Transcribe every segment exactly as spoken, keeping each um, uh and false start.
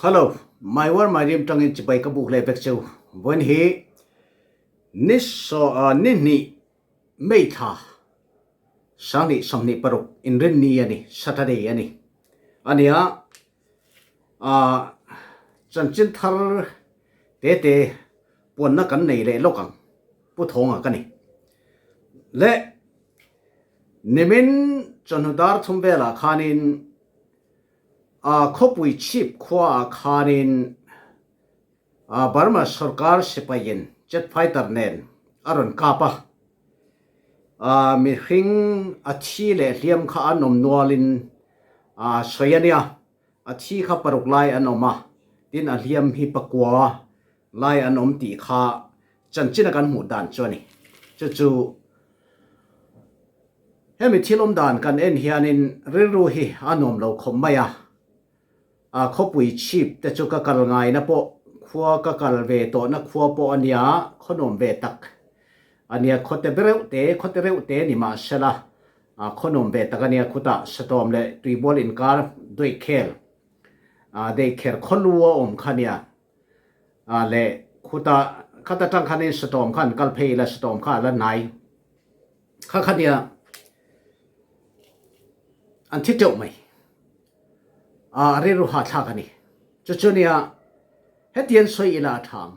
Hello, my war my rim tangin chibai ka buk le vek cheu. Bon hi ni so a ni ni mei tha sang ni som ni paruk in rin ni ani Saturday ani. Ani a a chanchin thar te te puan na kan nei le lokang pu thong a kani. Le nimin chon hudar thum vela khanin a khopui chip khua a khanin a Burma sorkar sipayin jet fighter nen a ron kapa a mihring a thi le hliam kha an om nualin a soyania a thi kha paruk lai an om a tin a hliam hi pakua lai an om ti kha chanchin a kan hmuh dan chu ani. Chu chu hemi thil om dan kan en hianin rilru hi a nuam lo khawp mai a. A khawpui chip te chu ka kal ngaina pawh khua ka kal ve tawhna khua pawh a nia khawnawm ve tak a nia. Khawte bereuhte khawte reuhte ni mah sela a khawnawm ve tak a nia. Khutah satawm leh tuibual inkar deikhel a deikhel khawlua awm kha nia. A le khuta khata tang khanin satawm khan kal phei la satawm kha la nai kha kha nia. An thi teuh mai a rilru ha thlak ani. Chu chu nia hetian soi ila a thang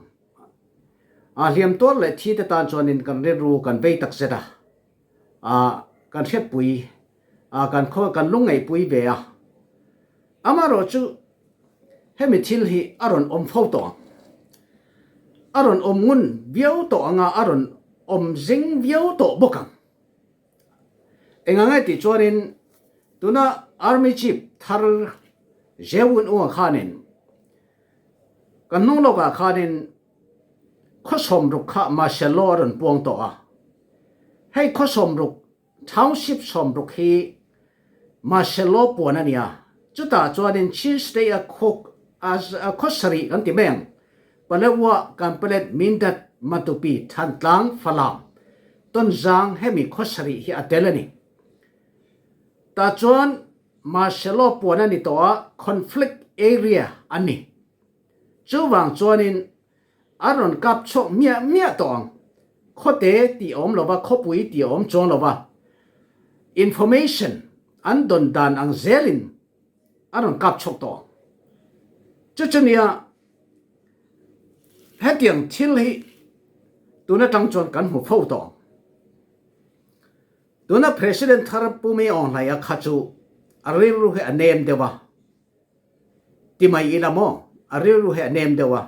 a hliam tuar leh thi te tan chuanin kan rilru kan vei tak zet a a kan hriatpui a kan khaw kan lungngaihpui ve a. Amarawh chu hemi thil hi a rawn awm fo tawh ang a rawn awm ngun viau tawh anga a rawn awm zing viau tawh bawk ang. Engah nge tih chuanin tuna army chief thar Zewun Ua khanin kan hnung lawkah khanin khaw sawmruk kha martial law a rawn puang tawh a. Hei khaw sawmruk township sawmruk hi martial law puan a nia. Chutah chuanin Chin State a khawk a khaw sarih kan ti mai ang. Palewa, Kanpetlet, Mindat, Matupi, Thantlang, Falam, Tonzang hemi khaw sarih hi a tel a ni. Tah chuan martial law puan a ni tawh a, conflict area a ni. Chuvang chuanin a rawn kap chhuak miah miah tawh ang. Khawte tih a awm lo va, khawpui tih a awm chuang lo va, information an dawn dan ang zelin a rawn kap chhuak tawh ang. Chu chu nia hetiang thil hi tuna tang chuan kan hmu fo tawh ang. Tuna President thar Pu Min Aung Hlaing a kha chu a rilru hi a nem deuh a. Ti mai ila maw, a rilru hi a nem deuh a.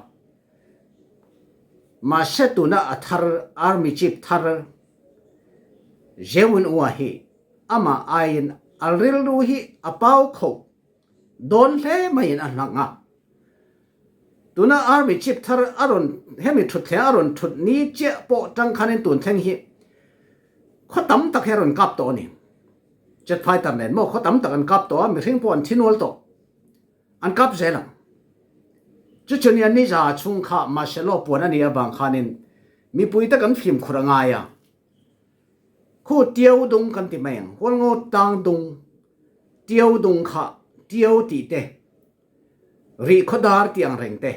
Mahse tuna a thar army chief thar Zewun Ua hi amah aiin a rilru hi a pau khauh dawn hle maiin a hlang a. Tuna army chief thar a rawn hemi thutthleng a rawn thut ni chiah pawh tang khanin tun thleng hi khaw tam tak hi a rawn kap tawh a ni. Jet fighter nen maw khaw tam tak an kap tawh a, mihring pawh an thi nual tawh. An kap zel ang. Chu chu nia ni za chhung kha martial law puan a ni avang khanin mipui te kan fimkhur a ngai a. Khu Tiau dung kan ti mai ang, Hualngo tang dung, Tiau dung kha, Tiau tih te, Rih khawdar tih ang reng te.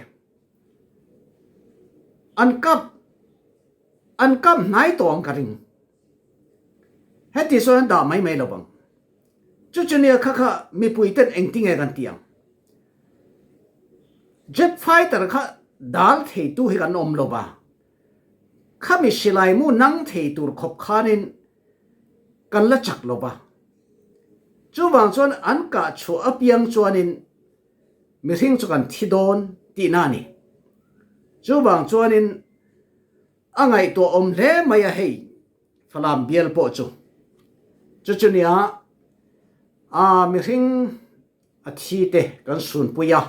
An kap, an kap hnai tawh ang ka ring. Heti sawn an dah mai mai lo vang. Chu chu nia kha kha mipui ten engtin nge kan ti ang. Jet fighter kha dal theitu hi kan awm lo va. Khami silai mu nang thei tur khawp khanin kan la chak lo va. Chuvang chuan an kah chhuah apiang chuanin mihring chu kan thi dawn tihna a ni. Chuvang chuanin a ngaihtuah awm hle mai a hei, Falam bial pawh chu. Chu chu nia, a, mihring a thi te kan sunpui a,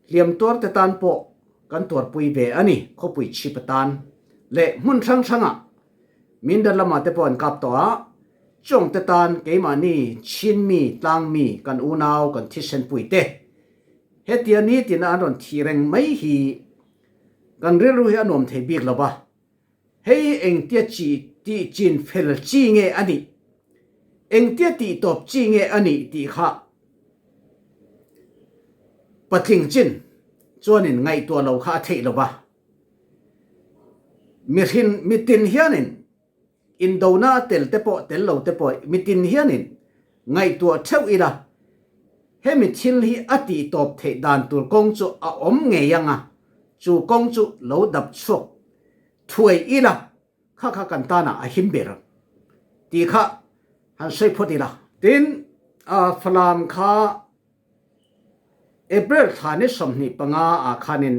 hliam tuar te tan pawh kan tuarpui ve a ni, khawpui chhip atan leh hmun hrang hrangah Mindat lamah te pawh an kap tawh a, chuang te tan keimahni Chin mi, Tlang mi, kan unau, kan thisenpui te hetia nitina an rawn thih reng mai hi kan rilru hi a nuam thei bik lo va. Hei engtia chi tih chin fel chi nge a nih, engtia tih tawp chi nge a nih tih kha Patling cin chuanin ngaihtuah lo kha a theih lo va. Mihring mitin hianin indona tel te pawh, tel lo te pawh, mitin hianin ngaihtuah theuh ila, hemi thil hi a tih tawp theih dan tur kawng chu a awm ngei anga, chu kawng chu lo dap chhuak thuai ila, kha kha kan tana a him ber ang tih kha han sawi phawt ila. Tin, a, Falam kha April thla ni sawmhnih panga ah khanin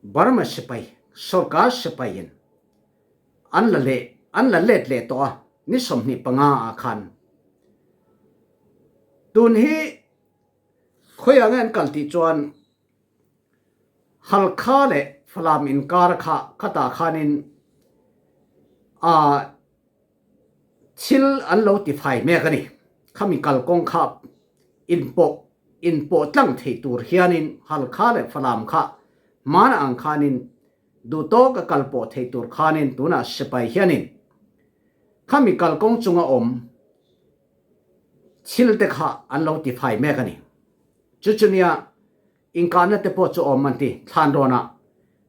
Burma sipai, sawrkar sipaiin an la leh, an la let leh tawh a, ni sawmhnih panga ah khan. Tun hi khawiah nge an kal tih chuan, Halkha leh Falam inkar kha khatah khanin, a, thil an lo tifai mek a ni. Khami kalkawng kha inpawh, inpawh tlang thei tur hianin Halkha leh Falam kha hmana ang khanin duhtawka kalpawh thei tur khanin tunah sipai hianin khami kalkawng chunga awm thil te kha an lo tifai mek a ni. Chu chu nia, inkahna te pawh chu awm an ti, thlanrawnah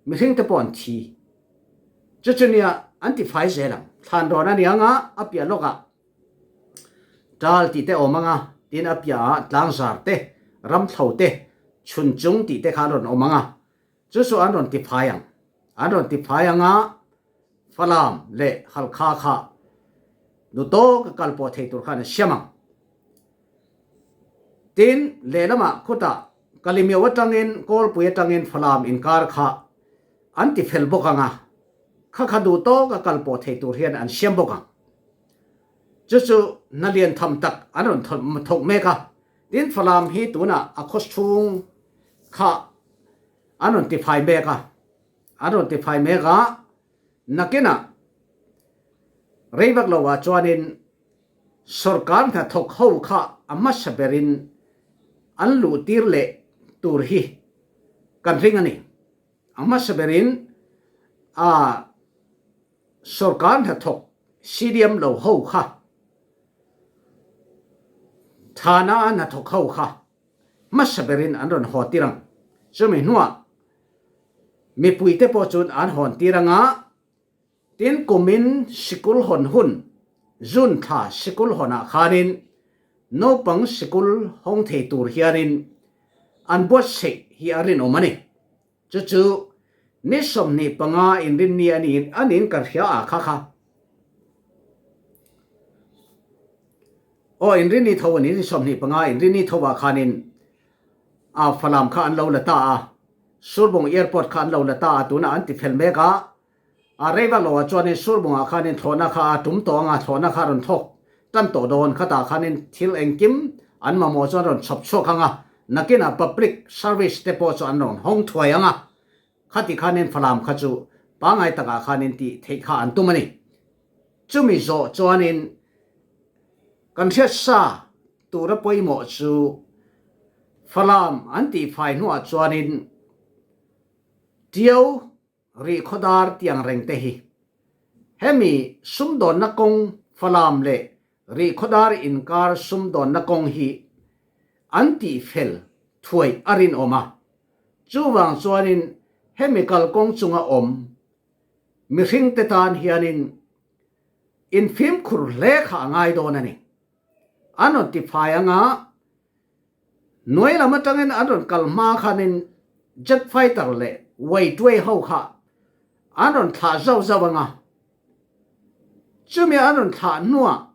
mihring te pawh an thi. Chu chu nia, an tifai zel ang. Thlanrawn a ni anga, a piah lawkah Tal tih te awm anga, tin a piahah Tlangzar te, Ramthlo te, Chhunchung tih te kha an rawn awm anga. Chu chu an rawn tifai ang. An rawn tifai anga, Falam leh Halkha kha duhtawka kalpawh thei tur khan a siam ang. Tin, lehlamah khutah Kalimiao aṭangin, Kawlpui aṭangin Falam inkar kha an tifel bawk anga, kha kha duhtawka kalpawh thei tur hian an siam bawk ang. Chu chu hna lian tham tak an rawn thaw-, thawk mek a. Tin, Falam hi tunah a khaw chhung kha an rawn tifai mek a. An rawn tifai mek a. Nakinah rei vak lo ah chuanin sawrkar hnathawk ho kha a hmasa berin an luhtir leh tur hi kan ring a ni. A hmasa berin, a, sawrkar hnathawk, C D M lo ho kha, thana a hnathawk ho kha hmasa berin an rawn haw tir ang. Chumi hnuah mipui te pawh chuan an hawn tir anga, tin, kumin sikul hawn hun, June thla sikul hawnah khanin naupang sikul hawng thei tur hianin an buatsaih hi a rinawm a ni. Chu chu ni sawmhnih panga Inrinni a niin, a niin kan hria a kha kha. Aw, Inrinni tho a ni, ni sawmhnih panga Inrinni tho ah khanin, a, Falam kha an lo la ta a, Surbung Airport kha an lo la ta a, tunah an tifel mek a. A, rei vak lo ah chuanin Surbungah khanin thlawhna kha a tum tawh anga, thlawhna kha rawn thlawk ṭan tawh dawn, khatah khanin thil engkim an mamawh chuan rawn chhawp chhuak anga, nakinah public service te pawh chu an rawn hawng thuai anga. Khatih khanin Falam kha chu pangngai takah khanin tih theih kha an tum a ni. Chumi zawh chuanin kan hriat sa tura pawimawh chu Falam an tihfai hnuah chuanin Tiau, Rihkhawdar tiang reng te hi, hemi sumdawnna kawng, Falam leh Rihkhawdar inkar sumdawnna kawng hi an tihfel thuai a rinawm a. Chuvang chuanin hemi kalkawng chunga awm mihring te tan hianin infimkhur hle kha a ngai dawn a ni. An rawn tifai anga, hnuai lam aṭangin an rawn kal hma khanin jet fighter leh Y twelve ho kha an rawn thlah zauh zauh anga. Chumi an rawn thlah hnuah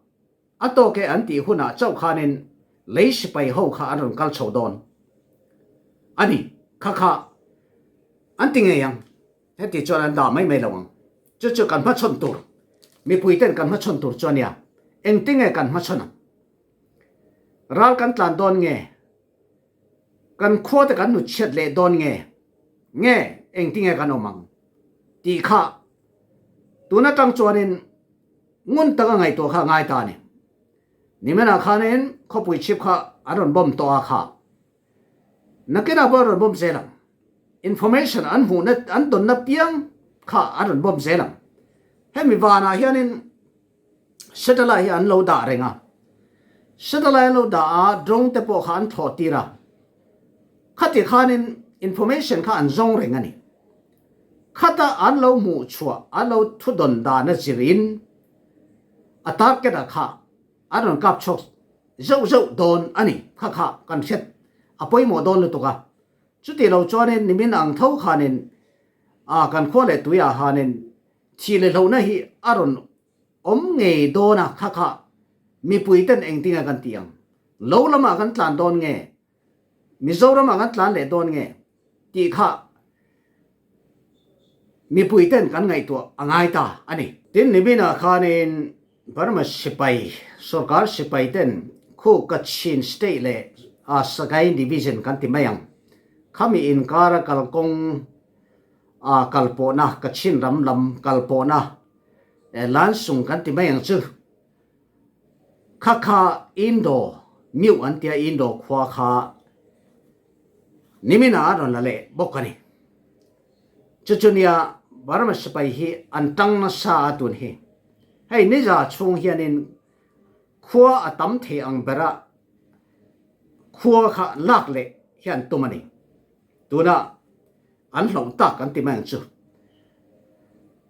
a tawk e an tih hunah chauh khanin lei sipai ho kha an rawn kal chho dawn a ni. Kha kha an ti ngei ang. Heti chuan an dah mai mai lo ang. Chu chu kan hmachhawn tur, mipuiten kan hmachhawn tur chu a nia. Engtin nge kan hmachhawn ang? Ral kan tlan dawn nge? Kan khua te kan nutchhiat leh dawn nge? Nge engtin nge kan awm ang? Tih kha tun aṭang chuanin ngun taka ngaihtuah kha a ngai ta a ni. Nimanah khanin khawpui chhip kha an rawn bawm tawh a kha. Nakinah pawh an rawn bawm zel ang. Information an hmuhna, an dawnna piang kha an rawn bawm zel ang. Hemi vanah hianin satellite hi an lo dah reng a. Satellite an lo dah a, drone te pawh kha an thlawh tir a. Khati khanin information kha an zong reng a ni. Khata an lo muh chuah, an lo thudon dan a zirin a target a kha an rawn kap chhuak zeuh zeuh dawn a ni. Kha kha kan hriat a pawimawh dawn lutuk a. Chuti lo chuanin nimin ang tho khanin a kan khua leh tui ah khanin thih leh hlauhna hi a rawn awm ngei dawn a. Kha kha mipuiten engtinga kan tih ang? Lo lamah kan tlan dawn nge? Mizoramah kan tlan leh dawn nge? Tih kha mipuiten kan ngaihtuah a ngai ta a ni. Tin, nimin ah khanin Burma sipai, sorkar sipai ten khu Kachin State leh a Sagaing Division kan ti mai ang, khami inkara kalkawng a kalpawhna, Kachin ram lam kalpawhna, eh, lan sung kan ti mai ang chu. Kha kha Indo, Miu an tia Indo khua kha nimina a rawn la leh bawk a ni. Chu chu nia Burma sipai hi an tang nasa a tun hi. Hei niza chhung hianin khua a tam thei ang bera khua kha lak leh hian tum a ni. Tuna an hlauh tak kan ti mai ang chu.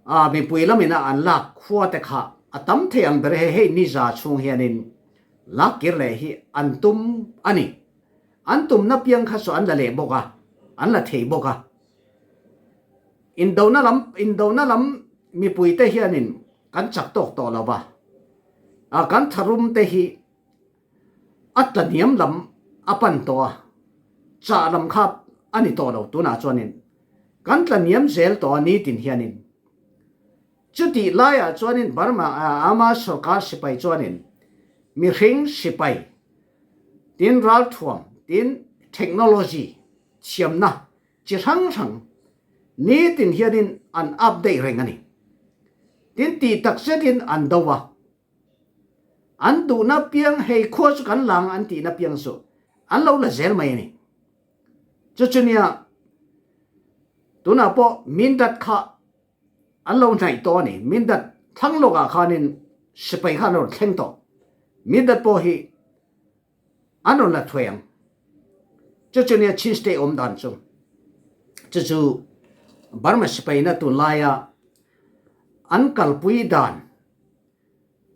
A, mipui lamina an lak khua te kha a tam thei ang ber he, hei niza chhung hianin lak kir leh hi an tum a ni. An tumna piang kha chu an la leh bawk a, an la thei bawk a. Indona lam, indona lam mipui te hianin kan chak tawk tawh lo va. A, kan tharum te hi a tlaniam lam a pan tawh a, chah lam kha a ni tawh lo tunah chuanin kan tlaniam zel tawh a nitin hianin. Chutih laiah chuanin Burma, a, ama sorkar sipai chuanin mihring sipai, tin ralthuam, tin technology thiamna chi hrang hrang nitin hianin an update reng a ni. Tin tih tak zetin an do a, an duhna piang hei khua chu kan lang an tihna piang chu an lo la zel mai a ni. Chu chu nia, tunah pawh Mindat kha an lo hnaih tawh a ni. Mindat thlang lawkah khanin sipai kha an rawn thleng tawh. Mindat pawh hi an rawn la thuai ang. Chu chu nia Chin State awm dan chu. Chu chu Burma sipaina tunlaia an kalpui dan,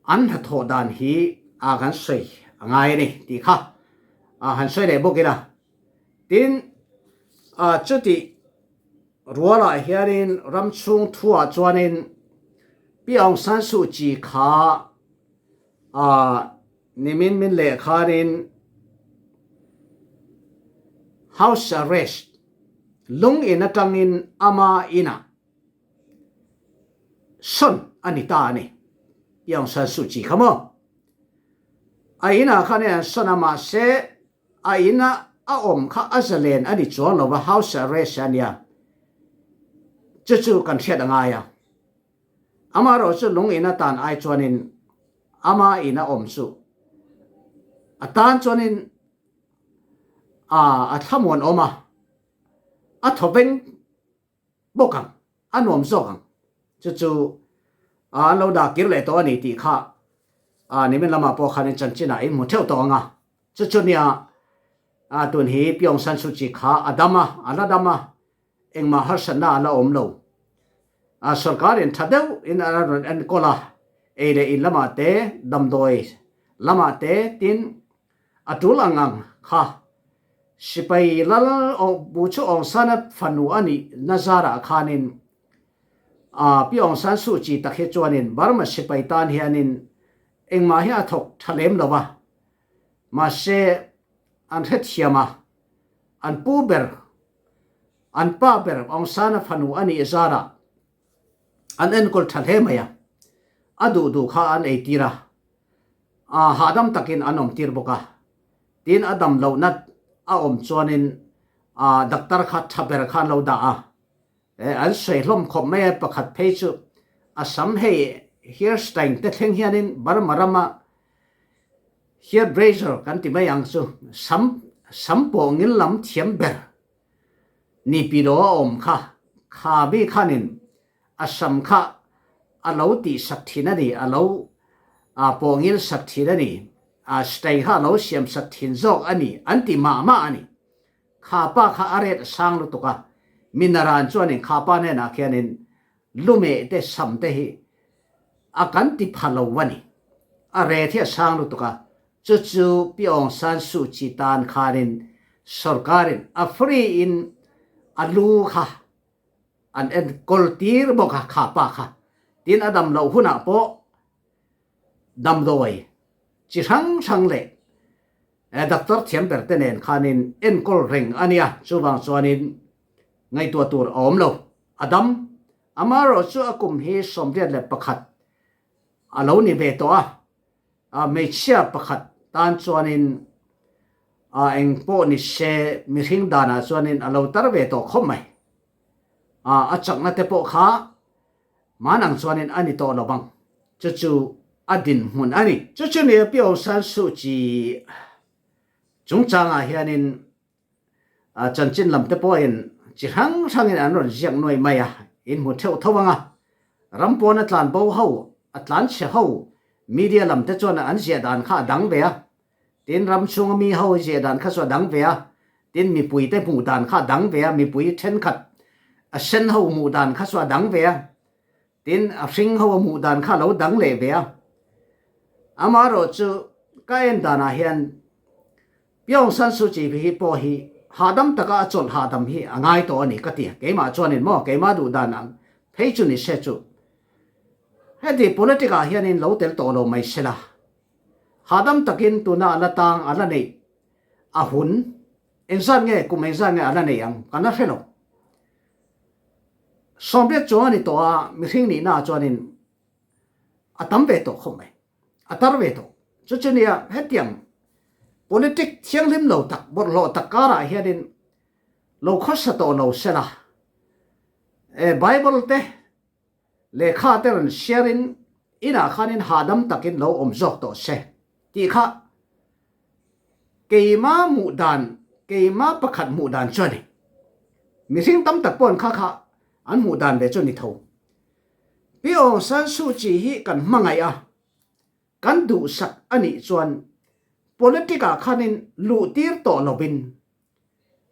an hnathawh dan hi a kan sawi a ngai a ni tih kha a han sawi leh bawk ila. Tin, a, chuti rualah hianin ram chhung thuah chuanin Pi Aung San Suu Kyi kha, a, nimin min leh khanin house arrest, lung in aṭangin ama inah sawn a ni ta a ni. Pi Aung San Suu Kyi kha maw? A inah khanin an sawn a, mahse a ina a awm kha a zalen a ni chuang lo va, house arrest a nia. Chu chu kan hriat a ngai a. Amaherawhchu lung in atan ai chuanin ama ina awm chu a tan chuanin a, a thlamuan awm a, a thawveng bawk ang, a nuam zawk ang. Chu chu, a, an lo dah kir leh tawh a ni tih kha, a, nimin lamah pawh khanin chanchinah in hmu theuh tawh ang a. Chu chu nia, a, tun hi Pi Aung San Suu Kyi kha a dam a, a la dam a, engmah harsatna a la awm lo. A, sorkarin ṭha deuh in a rawn enkawl a, ei leh in lamah te, damdawi lamah te, tin, a tul ang ang kha sipai lal, bu chu Aung San-a fanu a nihna zarah khanin, a, Pi Aung San Suu Kyi tak hi chuanin Burma sipai tan hianin engmah hi a thawk ṭha lem lo va. Mahse, an hrethiam a, an pu ber, an pa ber Aung San-a fanu a nih zarah an enkawl ṭha hle mai a, a duh duh kha an eitir a, a, hahdam takin an awmtir bawk a. Tin, a dam lohna a awm chuanin, a, doctor kha ṭha ber kha an lo dah a. E, an sawi hlawm khawp mai a, pakhat phei chu a sam hei hairstyle te thleng hianin Burma rama hairdresser kan ti mai ang chu, sam, sam pawh ngil lam thiam ber. Nipi lo a awm kha, kha mi khanin a sam kha a lo tihsak ṭhin a ni, a lo, a, pawh ngil sak ṭhin a ni, a, style kha a lo siam sak ṭhin zawk a ni, an ti mah mah a ni. Khapa kha a rate a sang lutuk a, mi naran chuanin khapa hnenah khianin lumehte samte hi a kan ti pha lo a ni. A rate hi a sang lutuk a, chu chu Pi Aung San Suu Kyi tan khanin sorkarin a free-in a lu kha an enkawl tir bawk a, khapa kha. Tin a dam loh hunah pawh damdawi chi hrang hrang leh, eh, doctor thiam berte nen khanin enkawl reng a nia. Chuvang chuanin ngaihtuah tur a awm lo. A dam, amaherawhchu a kum hi sawmriat leh pakhat a lo ni ve tawh a. A, hmeichhia pakhat tan chuanin, a, engpawh ni se, mihring danah chuanin a lo tar ve tawh khawp mai. A, a chakna te pawh kha hman ang chuanin a ni tawh lo vang. Chu chu a dinhmun a ni. Chu chu nia, Pi Aung San Suu Kyi chungchangah hianin, a, chanchin lam te pawhin chi hrang hrangin an rawn ziak nuai mai a, in hmu theuh tho ang a. Ram pawna tlan bo ho, a tlan chhe ho, media lam te chuan an ziah dan kha a dang ve a. Tin, ram chhunga mi ho ziah dan kha chu a dang ve a. Tin, mipui te hmuh dan kha a dang ve a, mipui ṭhenkhat a sen ho hmuh dan kha chu a dang ve a. Tin, a hring ho a hmuh dan kha a lo dang leh ve a. Amaherawhchu ka en danah hian Pi Aung San Suu Kyi hi pawh hi hahdam taka a chawlh hahdam hi a ngai tawh a ni ka ti a. Keimah chuanin maw, keima duh dan ang phei chu ni se chu. Heti politic-ah hianin lo tel tawh lo mai sela. Hahdam takin tuna a la tang, a la neih, a hun, engzat nge, kum engzat nge a la neih ang, kan la hre lo. Sawmriat chuang a ni tawh a, mihring nihna chuanin a tam ve tawh khawp mai, a tar ve tawh. Chu chu nia, hetiang politic thianghlim lo tak, bawrhhlawh tak karah hianin lo khawsa tawh lo sela. E, Bible te, lehkha te rawn share-in, inah khanin hahdam takin lo awm zawk tawh se tih kha keima hmuh dan, keima pakhat hmuh dan chu a ni. Mihring tam tak pawhin kha kha an hmuh dan ve chu a ni tho. Pi Aung San Suu Kyi hi kan hmangaih a, kan duhsak a nih chuan, politic-ah khanin luhtir tawh lovin,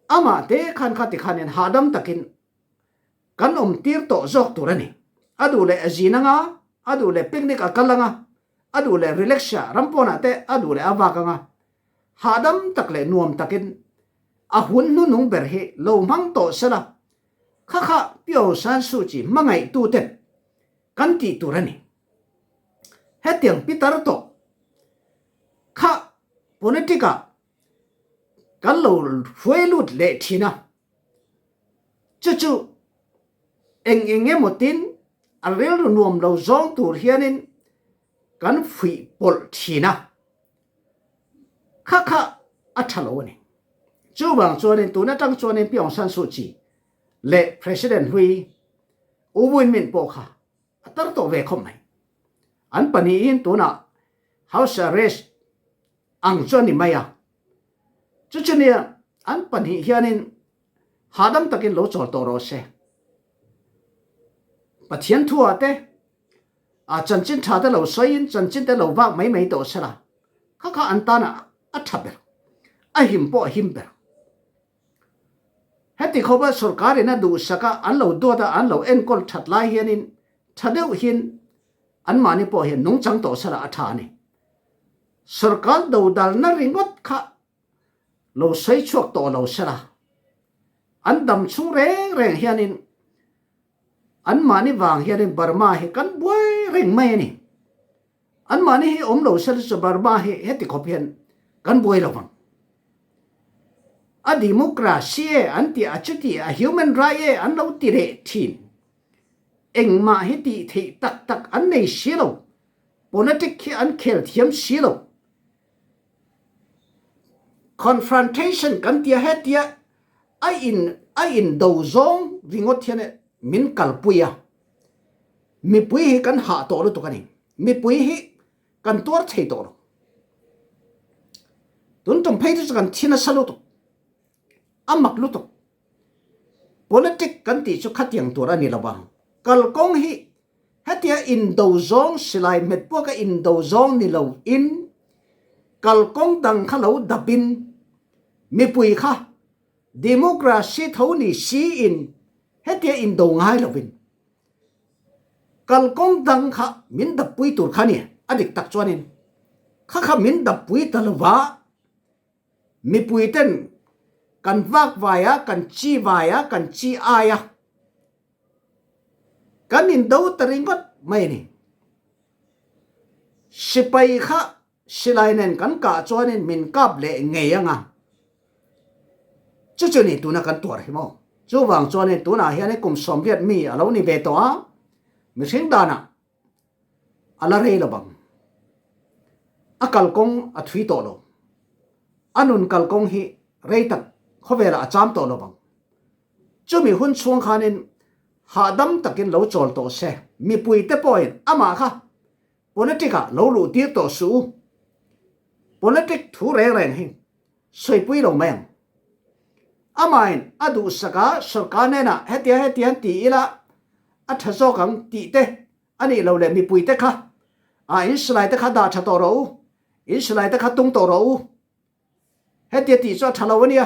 amah te khan kha ti khanin hahdam takin kan awm tir tawh zawk tur a ni. A duh leh a zin anga, a duh leh picnic a kal anga, a duh leh relax-a ram pawnah te, a duh leh a vak anga, hahdam tak leh nuam takin a hun hnu nung ber hi lo hmang tawh sela. Kha kha Pi Aung San Suu Kyi hmangaihtu ten kan tih tur a ni. Hetiang pitar tawh kha politic-ah kan lo hruai lut leh ṭhin a. Chu chu eng eng emaw tin a rilru nuam lo zawng tur hianin kan fuih pawlh ṭhin a. Kha kha a ṭha lo a ni. Chuvang chuanin tun aṭang chuanin Pi Aung San Suu Kyi leh President hlui U Win Myint pawh kha a tar tawh ve khawp mai. An pahnih hian tunah house arrest ang chu a ni mai a. Chu chu nia, an pahnih hianin hahdam takin lo chawl tawh rawh se. Pathian thuah te, a, chanchin ṭha te lo sawiin, chanchin te lo vak mai mai tawh sela. Kha kha an tana a ṭha ber, a him pawh a him ber. Heti khawpa sorkarin a duhsaka an lo duata, an lo enkawl ṭhat lai hianin ṭha deuh hian anmahni pawh hian nungchang tawh sela a ṭha a ni. Sorkar dodalna ringawt kha lo sawi chhuak tawh lo sela. An dam chhung reng reng hianin anmahni vang hianin Burma hi kan buai reng mai a ni. Anmahni hi awm lo sela chu Burma hi heti khawp hian kan buai lo vang. A democracy e an tih, a chuti a human right e an lo ti leh ṭhin. Engmah hi tih theih tak tak an nei si lo. Politic hi an khel thiam si lo. Confrontation kan tia, hetia a in, a indo zawng ringawt hian min kalpui a. Mipui hi kan hah tawh lutuk a ni. Mipui hi kan tuar thei tawh lo. Tun ṭawng phei te chu kan thi nasa lutuk. A mak lutuk. Politic kan tih chu khatiang tur a ni lo vang. Kalkawng hi hetia indo zawng, silai hmet puaka indo zawng ni loin, kalkawng dang kha lo dapin, mipui kha Democracy tho ni si in, hetia indo ngai lovin, kalkawng dang kha min dappui tur kha ni, a dik tak chuanin, kha kha min dappui ta lova, mipui ten kan vak vai a, kan chi vai a, kan chi ai a, kan indo ta ringawt mai ni. Sipai kha silai nen kan kah chuanin min kap leh ngei anga. Chu chu ni tuna kan tuar hi maw? Chuvang chuanin tunah hian kum sawmriat mi a lo ni ve tawh a, mihring danah a la rei lo vang, a kalkawng a thui tawh lo, a nun kalkawng hi rei tak khawvelah a cham tawh lo vang. Chumi hun chhung khanin hahdam takin lo chawl tawh se. Mipui te pawhin amah kha politic-ah lo luh tir tawh suh u. Politic thu reng reng hi sawipui lo mai ang. Amahin a duhsak a, sawrkar hnenah hetia hetia an ti ila, a ṭha zawk ang tih te, a nih lo leh mipui te kha, a, in silai te kha dah ṭha tawh rawh u, in silai te kha tung tawh rawh u, hetia tih chu a ṭha lo a nia,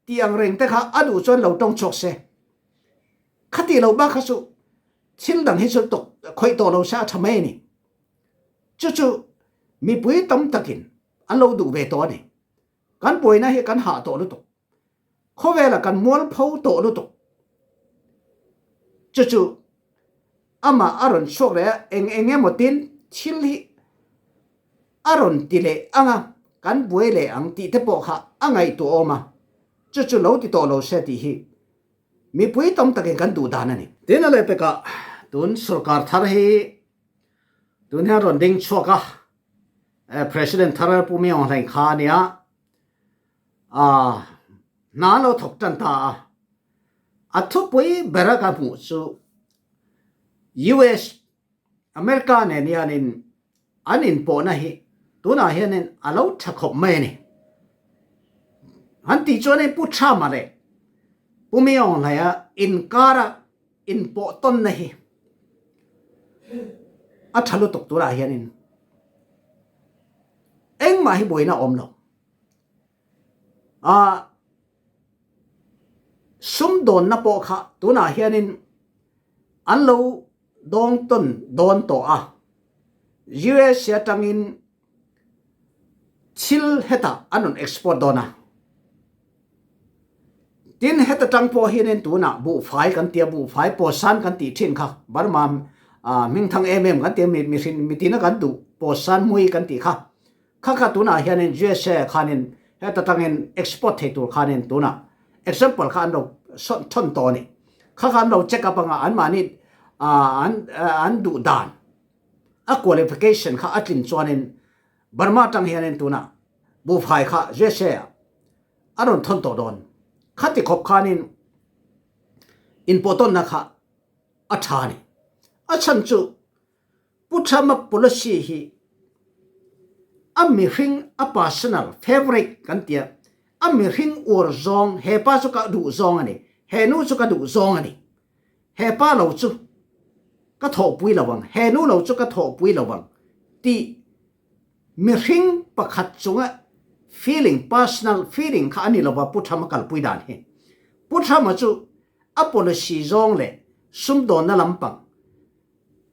tih ang reng te kha a duh chuan lo ṭawng chhuak se. Kha tih lo bak kha chu thil dang hi chu tawk, khawih tawh lo se a ṭha mai a ni. Chu chu mipui tam takin an lo duh ve tawh a ni. Kan buaina hi kan hah tawh lutuk. Khawvela kan mualpho tawh lutuk. Chu chu amah a rawn chhuak leh a, eng eng emaw tin thil hi a rawn ti leh anga, kan buai leh ang tih te pawh kha a ngaihtuah a awm a. Chu chu lo ti tawh lo se tih hi mipui tam takin kan duh dan a ni. Tin a leh pekah tun sawrkar thar hi tun hian rawn ding chhuak a, eh, President thar Pu Min Aung Hlaing kha a nia. A, hna lo thawk ṭan ta a. A thupui bera ka hmuh chu U S, America nen hianin an inpawhna hi tunah hianin a lo ṭha khawp mai a ni. Han tih chuanin Pu Trump-a leh Pu Min Aung Hlaing-a inkara inpawh tawnna hi a ṭha lutuk tunah hianin engmah hi buaina awm lo. A, sumdawnna pawh kha tunah hianin an lo dawng tawn dawn tawh a, U S aṭangin thil hetah an rawn export dawn a. Tin heta ṭang pawh hianin tunah buhfai kan tia, buhfai pawsan kan tih ṭhin kha, Burma, a, hmingthang em em kan tia, mi, mihring, mi tina kan duh pawsan mui kan tih kha. Kha kha tunah hianin U S A khanin heta ṭangin export thei tur khanin tunah example kha an lo sawn, thawn tawh a ni. Kha kha an lo check up anga anmahni, a, an, a, an duh dan, a qualification kha a tlin chuanin Burma aṭang hianin tunah buhfai kha U S A-ah a rawn thawn tawh dawn. Kha ti khawp khanin inpawh tawnna kha a ṭha a ni. A chhan chu Pu Trump-a policy hi a mihring a personal favorite kan tia, a mihring uar zawng, he pa chu ka duh zawng a ni, he nu chu ka duh zawng a ni, he pa lo chu ka thawhpui lo vang, he nu lo chu ka thawhpui lo vang tih mihring pakhat chunga feeling, personal feeling kha a ni lo va, Pu Trump-a kalpui dan hi. Pu Trump-a chu a policy zawng leh sumdawnna lampang,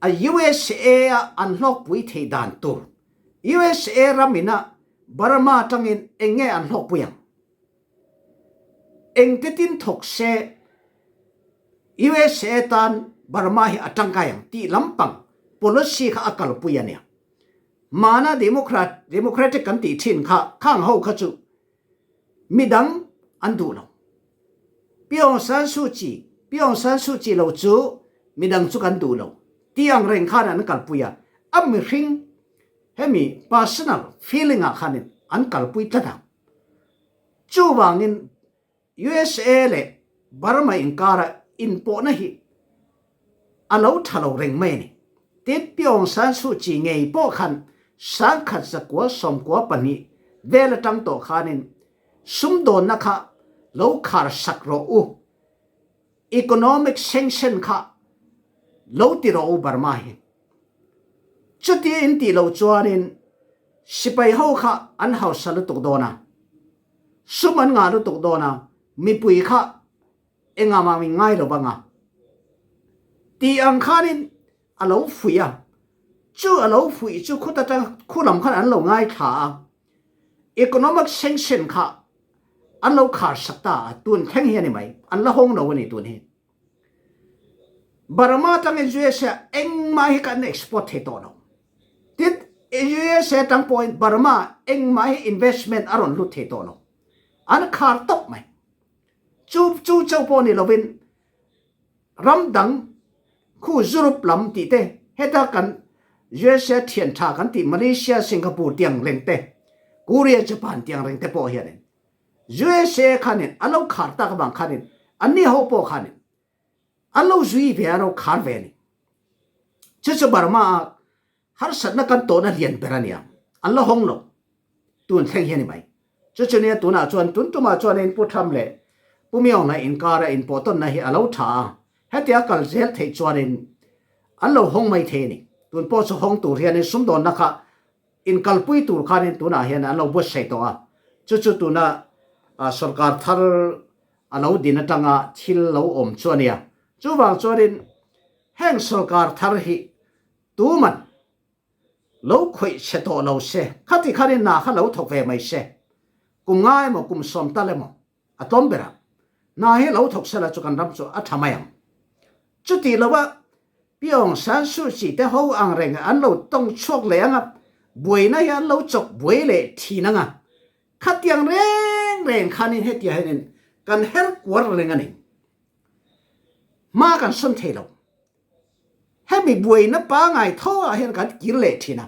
a U S A-a an hlawkpui theih dan tur, U S A ram ina Burma aṭangin eng nge an hlawkpui ang? Engte tin thawk se U S A tan Burma hi a ṭangkai ang tih lampang policy kha a kalpui a nia. Mahna Democrat, Democratic kan tih ṭhin kha, khang ho kha chu midang an duh lo. Pi Aung San Suu Kyi, Pi Aung San Suu Kyi lo chu midang chu kan duh lo tih ang reng khan an kalpui a, a mihring hemi personal feeling-ah khanin an kalpui tlat ang. Chuvangin U S A leh Burma inkara inpawhna hi a lo ṭha lo reng mai a ni. Tin, Pi Aung San Suu Kyi ngei pawh khan sangkhat zakua sawmkua pahnih vel aṭang tawh khanin sumdawnna kha lo kharsak rawh u, economic sanction kha lo ti rawh u Burma hi. Chuti in tih lo chuanin sipai ho kha an hausa lutuk dawn a, sum an ngah lutuk dawn a, mipui kha engmah mi ngai lo banga ti ang khanin a lo fuih a, chu a lo fuih chu khut aṭang khulam khan an lo ngaithla a, economic sanction kha an lo kharsak ta a, tun thleng hi a ni mai, an la hawng lo a ni tun hi. Burma aṭangin U S A engmah hi kan export thei tawh lo. Tin U S A aṭang pawhin Burma engmah hi investment a rawn lut thei tawh lo. An khar tawp mai. Chu chu chauh pawh ni lovin ram dang khu Europe lam tih te, heta kan U S A ṭhian ṭha kan tih Malaysia, Singapore tiang reng te, Korea, Japan tiang reng te pawh hianin U S A khanin a lo khar tak avang khanin anni ho pawh khanin a lo zui ve a, lo khar ve a ni. Chu chu Burma a harsatna kan tawhna lian ber a nia. An la hawng lo. Tun thleng hi a ni mai. Chu chu nia tunah chuan tun tumah chuan in Pu Trump leh Pu Myung-na inkara inpawhtawnna hi a lo ṭha a. Hetia kal zel theih chuanin an lo hawng mai thei a ni. Tun pawh chu hawng tur hianin sumdawnna kha inkalpui tur khanin tunah hian an lo buatsaih tawh a. Chu chu tuna, a, sawrkar thar a lo din aṭanga thil lo awm chu a nia. Chuvang chuanin heng sawrkar thar hi tuman lo khawih chhe tawh lo se, khati khanin na kha lo thawk ve mai se. Kum nga emaw, kum sawm tal emaw, a tlawm berah na hi lo thawk sela chu kan ram chu a ṭha mai ang. Chuti lova Pi Aung San Suu Kyi te ho ang reng an lo tawng chhuak leh anga buaina hi an lo chawk buai leh ṭhin anga. Khatiang reng reng khanin hetia hianin kan her kuar reng a ni. Hma kan sawn thei lo. Hemi buaina pangngai thaw ah hian kan kir leh ṭhin a.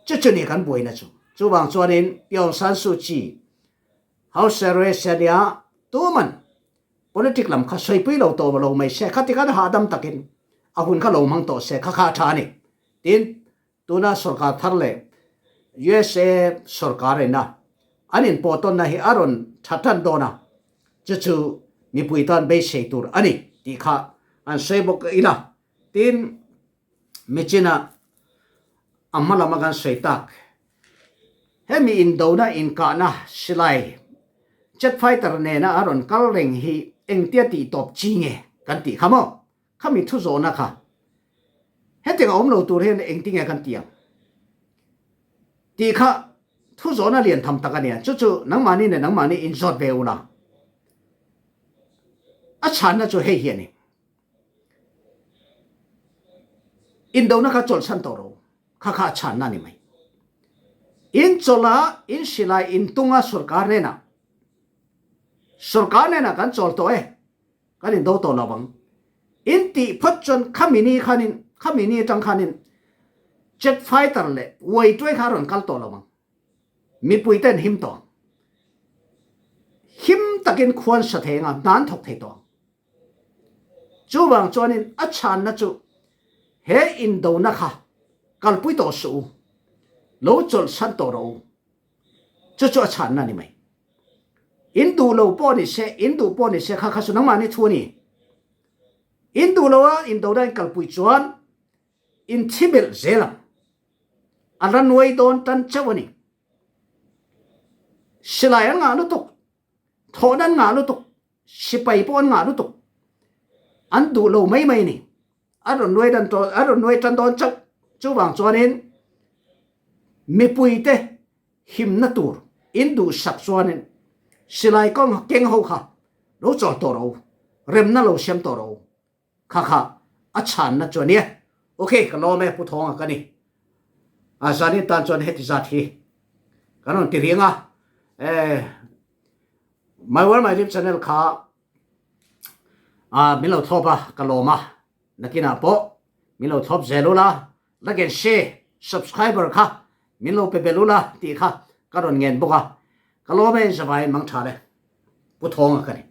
Chu chu ni kan buaina chu. Chuvang chuanin Pi Aung San Suu Kyi, House Arrest a nia, tuman politic lam kha sawipui lo tawh lo mai se, khati khan hahdam takin a hun kha lo hmang tawh se, kha kha ṭha a ni. Tin, tuna sawrkar thar leh U S A sawrkar ina an inpawhtawnna hi a rawn ṭha ṭan dawn a, chu chu mipui tan beisei tur a ni tih kha an sawi bawk ila. Tin, Michina a hma lama kan sawi tak, hemi indona inkahna silai jet fighter nena a rawn kal reng hi engtia tih tawp chi nge kan tih kha maw? Khami thu zawhna kha hetiang a awm lo tur hian engti nge kan tih ang? Tih kha thu zawhna lian tham tak a nia. Chu chu nangmahni leh nangmahni inzawt ve ula. A chhanna chu hei hi a ni. Indona kha chawlhsan tawh rawh. Kha kha a chhanna ni mai. In chawlh a, in silai in tunga sawrkar nena, sawrkar nena kan chawl tawh e, kan indo tawh lo vang. In tih phawt chuan khami ni khanin, khami ni aṭang khanin jet fighter leh uai tuai kha rawn kal tawh lo vang. Mipui ten him tawh ang. Him takin khuan sa thei anga, hna an thawk thei tawh ang. Chuvang chuanin a chhanna chu he indona kha kalpui tawh suh u. Lo chawlhsan tawh rawh u. Chu chu a chhanna ni mai. In duh lo pawh ni se, in duh pawh ni se, kha kha chu nangmahni thu a ni. In duh lo a, indona in kalpui chuan in thi belh zel ang. A la nuai dawn ṭan chauh a ni. Silai an ngah lutuk, thawhna an ngah lutuk, sipai pawh an ngah lutuk. An duh lo mai mai ni. A rawn nuai dan tawh, a rawn nuai ṭan dawn chauh. Chuvang chuanin mipuite himna tur in duhsak chuanin silai kawng keng ho kha lo chawl tawh rawh u, remna lo siam tawh rawh u. Kha kha a chhanna chu a nia. Ok, ka lawm e, Pu Thawnga ka ni. A, zanin tan chuan heti zat hi kan rawn ti riang a. Eh, My World My Dream channel kha, a, min lo thlawp a, ka lawm a. Nakinah pawh min lo thlawp zel ula, like and share, subscriber kha min lo pe belh ula tih kha ka rawn ngen bawk a. Ka lawm e, zavaiin mangṭha le. Pu Thawnga ka ni.